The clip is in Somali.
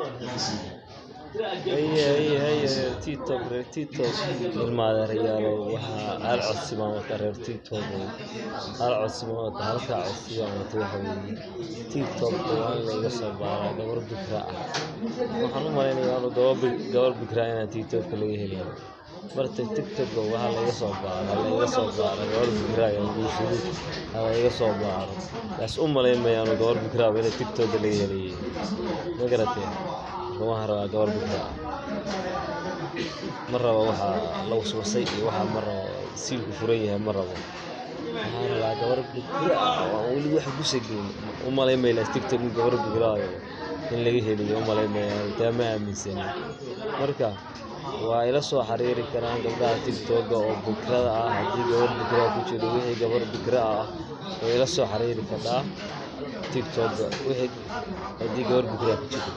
Haye haye haye, reer TikTok, reer TikTok, ilma adeerayaalow, waxaa hal codsi baan wataa. Reer TikTok, hal codsi baan wataa. Halkaa codsi baan wata waxa weeye, TikTok waa in la iga soo baaraa gabar bikra ah. Waxaan u malaynayaa anu gabar bikra ah inaan TikTok-ka laga helayo. Marka TikTok waxaa laga soo baara, la iga soo baaro gabar bikra ah aan guursaday, ha la iga soo baaro. Taas u malayn maayo anu gabar bikra ah in TikTok laga helayo, ma garateen? Marka waxaan rabaa gabar bikra ah. Ma rabo waxa la waswasay iyo waxa, ma rabo siilku furan yahay, ma rabo. Waxaan rabaa gabar bikra ah oo aan weli wax gusa gelin. U malayn maayo TikTok in gabar bikra ah in laga helayo, u malayn maayo, taa ma aaminsani. Marka waa ila soo xiriiri karaan gabdhaha TikTok oo bikrada ah. Haddii gabar bikra ku jiro, wixii gabar bikra ah way ila soo xiriiri kartaa TikTok, wixii haddii gabar bikra ku jiro.